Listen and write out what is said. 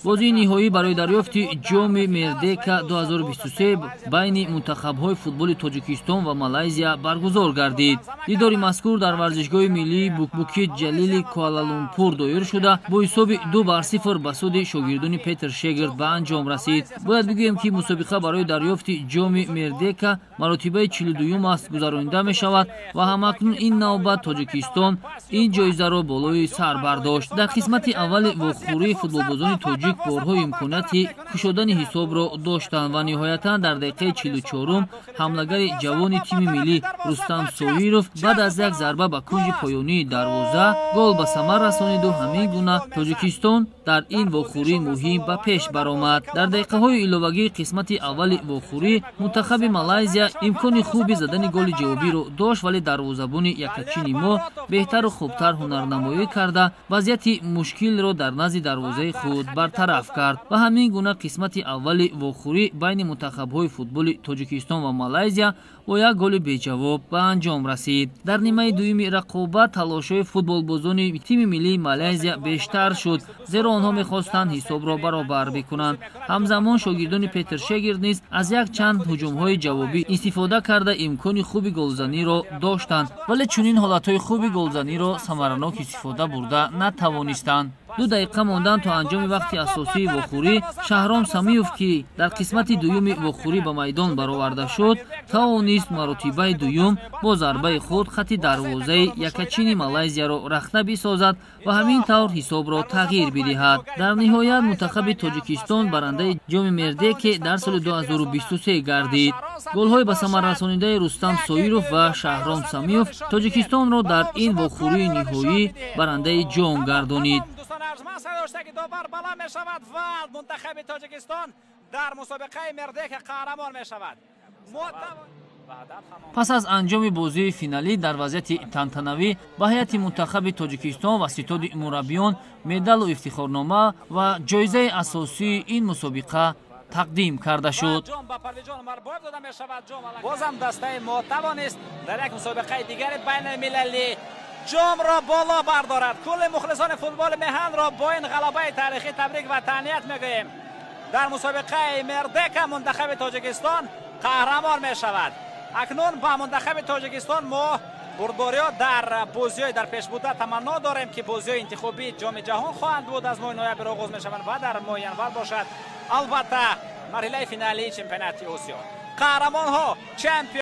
Бозии ниҳоӣ барои дарёфти ҷоми Мердека 2023 байни мунтахабҳои футболи Тоҷикистон ва Малайзия баргузор гардид. Дидори мазкур дар варзишгоҳи миллии Букит Ҷалили Куала-Лумпур доир шуда, бо ҳисоби 2-0 ба суди шогирдони Петр Шегрт ба анҷом расид. Бояд бигӯем, ки мусобиқа барои дарёфти ҷоми Мердека маротибаи 42-юм аст гузаронида мешавад ва ҳамакнун ин навбат Тоҷикистон ин ҷоизаро болои сар бардошт. Дар қисмати аввали вохӯрии футболбозони тоҷик борҳо имконияти кушодани ҳисобро доштанд ва ниҳоятан дар дақиқаи 44-ум ҳамлагари ҷавони тими миллӣ Рустам Соиров баъд аз як зарба ба кунҷи поёнии дарвоза гол ба самар расониду ҳамин гуна Тоҷикистон дар ин вохӯрии муҳим ба пеш баромад. Дар дақиқаҳои иловагии қисмати аввали вохӯрӣ мунтахаби Малайзия имкони хуби задани голи ҷавобиро дошт, вале дарвозабони якачини мо беҳтару хубтар ҳунарнамоӣ карда, вазъияти мушкилро дар назди дарвозаи худ бартараф кард ва ҳамин гуна қисмати аввали вохӯрӣ байни мунтахабҳои футболи Тоҷикистон ва Малайзия бо як голи беҷавоб ба анҷом расид. Дар нимаи дуюми рақобат талошҳои футболбозони тими миллии Малайзия бештар шуд, зеро онҳо мехостанд ҳисобро баробар бикунанд. Ҳамзамон шогирдони Петр Шегрт низ аз якчанд ҳуҷумҳои ҷавобӣ истифода карда, имкони хуби голзаниро доштанд, вале чунин ҳолатҳои хуби голзаниро самаранок истифода бурда натавонистанд. 2 дақиқа мондан то анҷоми вақти асосии вохӯрӣ, Шаҳром Самиев, ки дар қисмати дуюми вохӯрӣ ба майдон бароварда шуд, тавонист маротибаи дуюм бо зарбаи худ хати дарвозаи якачини Малайзияро рахта бисозад ва ҳамин тавр ҳисобро тағйир бидиҳад. Дар ниҳоят мунтахаби Тоҷикистон барандаи ҷоми Мердеке дар соли 2023 гардид. Голҳои ба самар расонидаи Рустам Соиров ва Шаҳром Самиев Тоҷикистонро дар ин вохӯрии ниҳоӣ барандаи ҷом гардонид. Арҷманд садошта ки довар баланд мешавад ва мунтахаби Тоҷикистон дар мусобиқаи Мердека қаҳрамон мешавад. Пас аз анҷоми бозии финалӣ дар вазъияти тантанавӣ ба ҳайати мунтахаби Тоҷикистон ва ситоди мураббиён медалу ифтихорнома ва ҷоизаи асосии ин мусобиқа тақдим карда шуд. Бозам дастаи мо тавонист дар як мусобиқаи дигари байналмилалӣ ҷомро боло бардорад. Кулли мухлисони футболи меҳанро бо ин ғалабаи таърихӣ табрик ва таҳният мегӯем. Дар мусобиқаи Мердека мунтахаби Тоҷикистон қаҳрамон мешавад. Акнун ба мунтахаби Тоҷикистон мо бурдбориҳо дар бозиҳои дар пеш буда таманно дорем, ки бозиҳои интихобии ҷоми ҷаҳон хоҳанд буд, аз моҳи ноябр оғоз мешаванд ва дар моҳи январ бошад албатта марҳилаи финалии чемпионати Осиё. Қаҳрамонҳо чемпион.